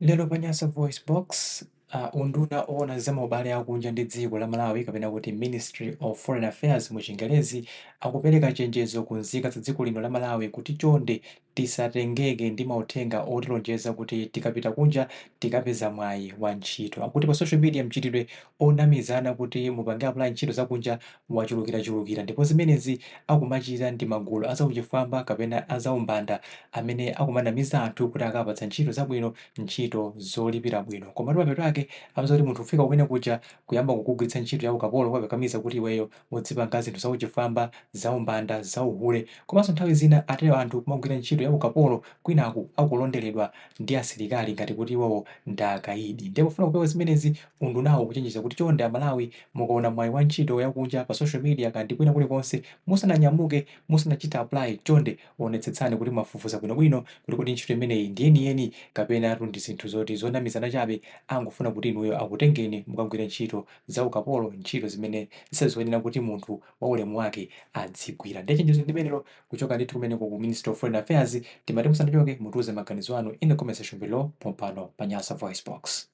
Lero pa Nyasa VoiceBox, unduna owona za maubale akunja ndi dziko la Malawi, kapena kuti Ministry of Foreign Affairs mu Chingerezi, akupereka chenjezo ku nzika za dziko lino la Malawi kuti chonde tisatengeke ndi mauthenga otilonjeza kuti tikapita kunja tikapeza mwayi wa ntchito. Akuti pa social media mchitidwe onamizana kuti mupange apply ntchito zakunja wachulukirachulukira, ndipo zimenezi akumachita ndi magulu azauchifwamba kapena azaumbanda amene akumanamiza anthu kuti akapatsa ntchito zabwino, ntchito zolipira bwino, koma mapeto ake amapeza kuti munthu kufika kumene kuja kuyamba kukugwiritsa ntchito ya ukapolo, kukakamiza kuti iweyo udzipanga zinthu zauchifwamba, zaumbanda, zauhule, komanso nthawi zina atero anthu kumagwira ntchito ya ukapolo kwinaku akulonderedwa ndi asilikali ngati kuti iwowo ndi akaidi. Ndipo pofuna kupewa zimenezi, undunawo kuchenjeza kuti chonde Amalawi, mukaona mwayi wa ntchito yakunja pa social media kandi kwina kulikonse, musananyamuke, musanachite apply, chonde onetsetsani kuti mwafufuza bwinobwino kuti kodi ntchito imeneyi ndi yeniyeni kapena ndi zinthu zoti zonamizana chabe, angofuna kuti inuyo akutengeni mukagwire ntchito za ukapolo, ntchito zimene zisizoyenera kuti munthu wa ulemu wake adzigwira. Ndiye chenjezo limenelo kuchoka ndithu kumeneko ku Ministry of Foreign Affairs. Timati musanachoke, mutiuze maganizo anu in the comment section below pompano pa Nyasa Voice Box.